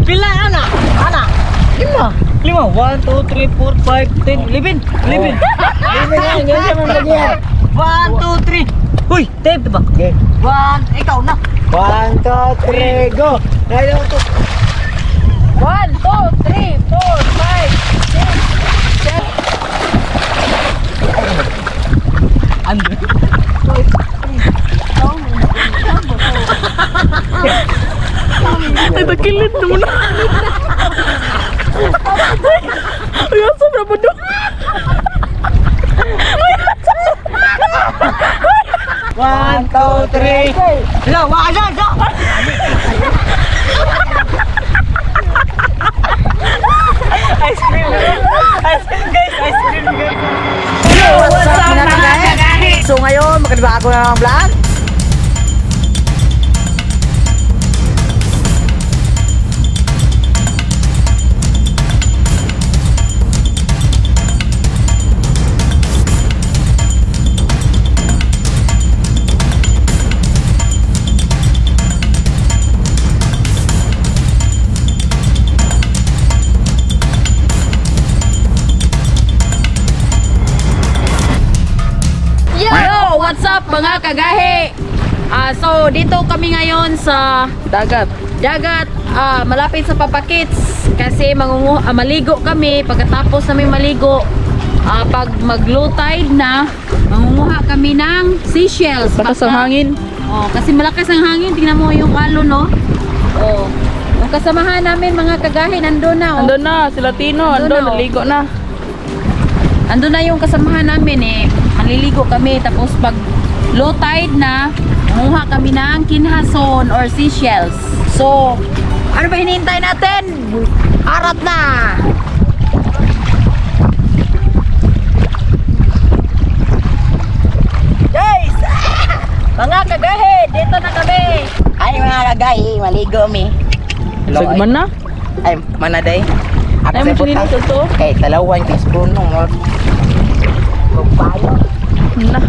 Pila ana? Ana. Lima. Lima. 1 2 3 4 5 10 11. 11. 1 2 3. Uy, tape ba? Okay. 1, ikaw na. 1 2 3 go. 1 2 3 4 5 6 7. Ando. Ay, takilid naman na. Ay, sobra pa doon. 1 2 3. La, wa aja aja. Ice cream. Ice cream guys, ice cream guys. Hello, what's up mga kagahi? So ngayon, magkanibago na ang vlog. Yo, what's up mga kagahi? So dito kami ngayon sa dagat. Dagat, malapit sa Papakits kasi maligo kami. Pagkatapos namin maligo, pag mag low tide na, mangunguha kami ng seashells. Lakas ang hangin. Oh, kasi malakas ang hangin. Tingnan mo yung alon, no? Oh. Yung kasamahan namin mga kagahi nandun na, oh. Andun na, si Latino, Andun andun, na, oh. naligo na. Andun na yung kasamahan namin eh. Maliligo kami tapos pag low tide na, manguha kami ng kinhason or seashells. So, ano ba hinihintay natin? Arat na. Guys! Mga kagahi, dito na kami. Ay mga kagahi, maligo mi. Sagman na. Ay, manaday. Ako Ay, sa mo butang. sinili sa to. Kay talawan kay spoon no. Magpayo. Na.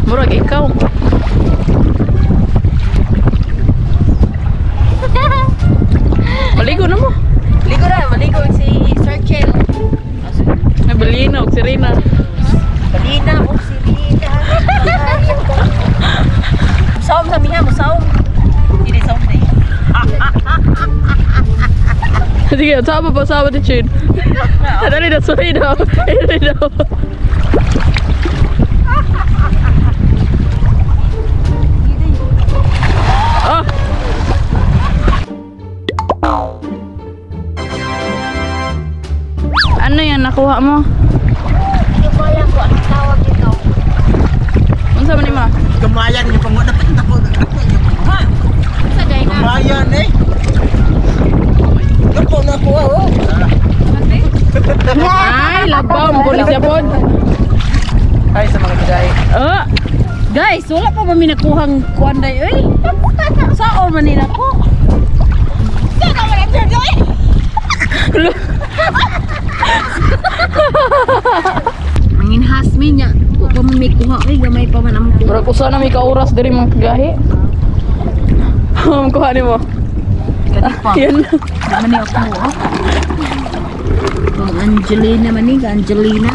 Murag ikaw. Maligo na mo. Ligo na, maligo si Sir Chel. May balina og sirena. Balina o sirena. Musaom sa miha, musaom. Hindi sa day. Sige, sama pa sama ni Chin. Dali na, sorry daw. Dali daw. Ah! Ano yan? Nakuha mo? Kamayan ko, anong tawag dito? Unsa man ni ma? Kamayan yung panguha. Dapat ako. Sa gay na. Kamayan eh. Dako na ko oh. Ay, labaw mo kulis siya pod. Ay sa mga kagahi. Ah! Guys, wala pa ba mi nakuhang kuan day oy? Saon man nila ko? Ang enhancement niya, wa pa man may kuha oy, gamay pa man ang kuha. Murag usa na may ka oras diri mga kagahi. Kuha nimo. Kani pa. Yan. Di man ni ako oh. Ang Angelina man ni, Angelina.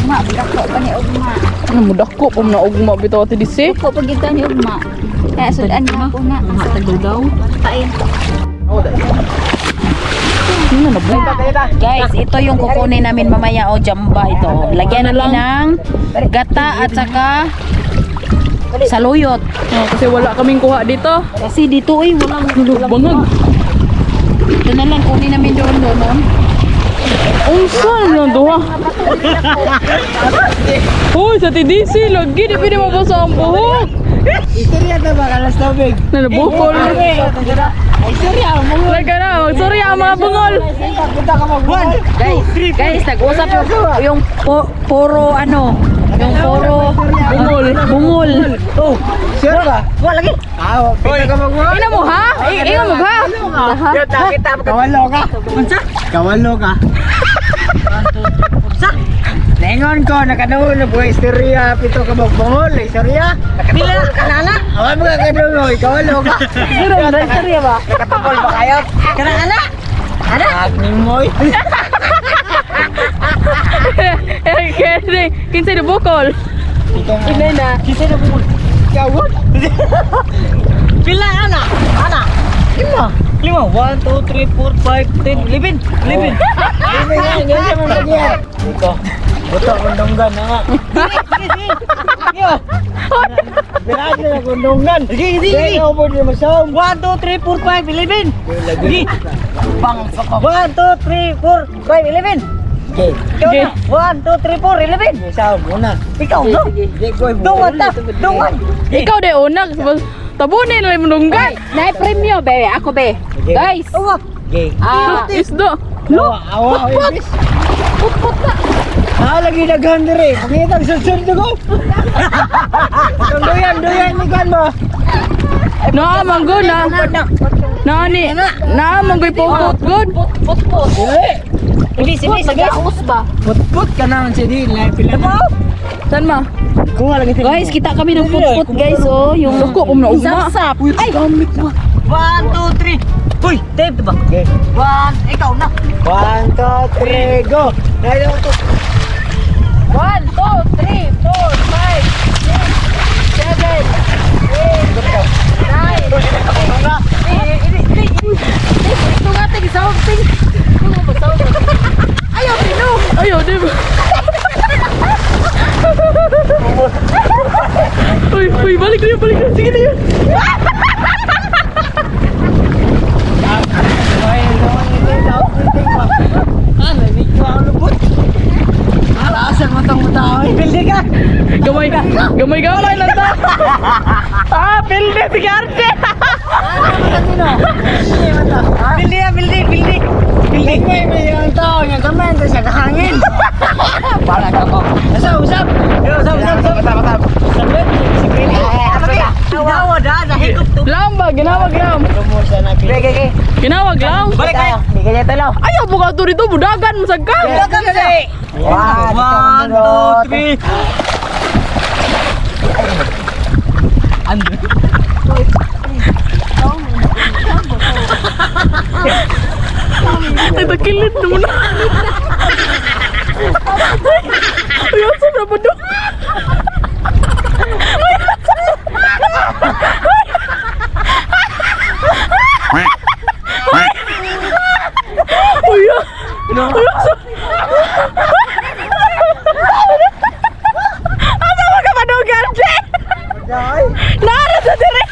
Ma, dako pa ni Ugma. Ano mo dako pa na ugma bitaw ati disi. Dako pa gid ni Ugma. Kaya sudan na po na. Mga tagdaw. Pain. Ano na ba? Guys, ito yung kukunin namin mamaya o jamba ito. Lagyan natin ng gata at saka saluyot. Oh, kasi wala kaming kuha dito. Kasi dito ay walang Bangag. Ito na lang kunin namin doon doon. No? Unsa na lang duha? Uy, sa TDC lagi di pwede mabasa ang buhok. Istorya ta ba kalas tubig? Nalabukol. Ay, istorya mo. Laga na, sorry ang mga bungol. Punta ka mag 1. Guys, guys, nag-usap yung puro ano, yung puro Bungol. bungol. Oh, sure ba? Wa lagi. Ah, punta ka mag 1. Ina mo ha? Ina mo ha? Kawalo ka. Unsa? Kawalo ka. Unsa? Nengon ko nakaduol na buhay istorya pito ka bongol istorya. Pila kanana? Awa mo ka kadungo ikaw lo ka. Zero, istorya ba? Nakatukol ba kayo? Kanana? Ana? Nimoy. Eh, kaya kinsay na bukol. Inay na. Kinsay na bukol. Gawon. Pila ana? Ana. Lima. Lima. 1 2 3 4 5 10 11. 11. Dito. Buto kundunggan na nga. Sige, sige. na kundunggan. Sige, sige, sige. 1, 2, 3, 4, 5, 11. Sige. Bang, 1, 2, 3, 4, 5, 11. Okay. Ikaw na. 1, 2, 3, 4, 11. Ikaw muna. Ikaw no. Dungan ta. Dungan. Ikaw de una. Tabunin na yung nunggan. Nay premyo be, ako be. Guys. Uwa. Ah, Isdo. No. Awa, putput na. Ah, lagi daghan dire. Pangitag sa sundo ko. Duyan, duyan ni kan mo. Naa manggo na. Naa ni. Naa manggoy pukot good. Putput. Bilis, bilis, Nag-aos ba? Putput ka naman siya di. Pila San ma? Kuha lagi Guys, kita kami ng putput guys oh, yung Dako um na ugma. Sapsap. Ay! 1, 2, 3. Uy, tape ba? Okay. 1, ikaw na. 1, 2, 3, go! Dahil ako to. 1 2 3 4 5 6 7 8 9. Ito nga tig something. Ayaw tino. Ayaw di ba? Uy, uy, balik na yun, balik na. Sige na yun. Ano, hindi ko ako lubot. Alaasan mo tong tao. Bildi ka! Gamay, gamay, gamay lang ta. Ah, pilde si Garte. Bildi ya, bildi, bildi. Bildi. May ang tao niya gamay ito siya kahangin. Bala ka ko. Usap, usap. Usap, usap, usap. Usap, usap. Dawa da, nahigop to. Lam ba? Ginawag lam. Ge, ge, ge. Ginawag lam. Balik kayo. Hindi kaya talo. Ayaw buka to dito, budagan mo sa ka. One, two, three. Ay, takilid na muna. Ay, asa na ba doon? Uy, ah. Uy, asa. Asa mo ka ba doon, Garje? Nara sa dire.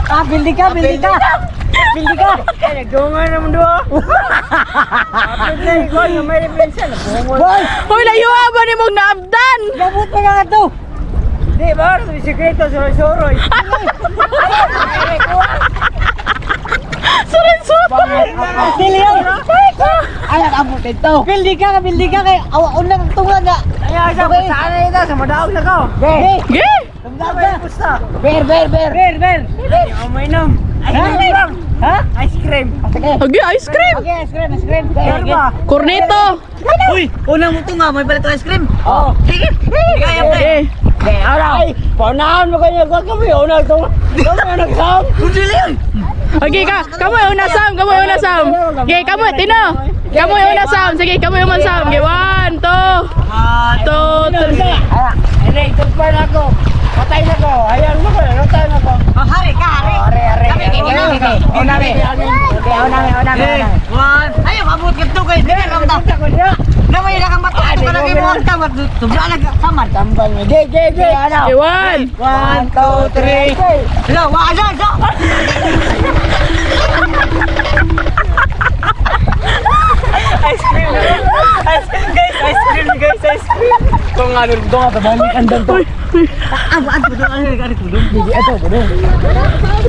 Ah, bildi ka, bildi ka. Bildi ka. Nagdungan naman doon. Boy, Hoy, layo ba ni mong naabdan? gabot pa nga to. Di ba? Bisikleta, suroy-suroy. Suroy-suroy. Dili yun. Ay, abot ito. Bildi ka, bildi ka kay awa unang tunga na. Ay, sa saan na ito? Sa madaog na ko. Ge. Ge! Ber, ber, ber. Ber, ber. Uminom. Ice cream. Ha? Ice cream. Sige. Agi, ice cream. Okay, ice cream, ice cream. Ge. Cornetto. Uy, unang mo tunga, may palit ice cream. Oo. Sige. Kaya pa. Ge. Ge, ara. Ay, paunahan mo kayo ko kami una to. Kami nagsam. Okay ka, kamoy una Sam, kamoy una Sam. Okay, kamoy Tino. Kamoy una Sam. Sige, kamoy man Sam. Okay, 1 2 2 3. Ay, pa na ako. Patay na ko. Ayan mo ko, patay na ko. Hari ka, hari. Hari, hari. Kami, kami, kami. Una mi. Okay, una mi, una mi. One. Ayaw, abot ka to kay. Dili ka ta. Namay na kang bato. Ka lagi mo ang tamad. Tubla na samad. Tambal mo. Ge, ge, ge. Okay, 1. 1, 2, 3. Hello, wa asa, asa. Ice cream. Ice cream, guys. Ice cream, guys. Ice cream. Kung ano, doon nga, babalik ang danto. Ah, ah, doon, ano, ano, doon. Hindi, ito, doon.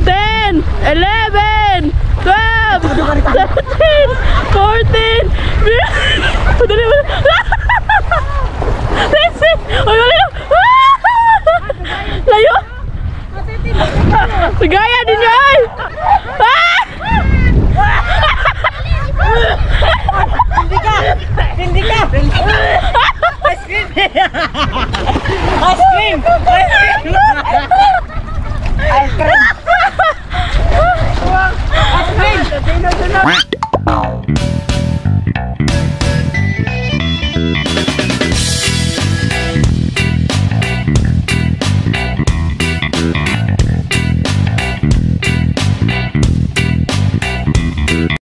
10, 11, 12, 13, 14, 15. Dali mo. 16. Uy, wala na. Layo. Gaya din niya ay. Ah! Hindi ka! Ice cream! Ice cream! Ice cream! Ice cream! Ice cream!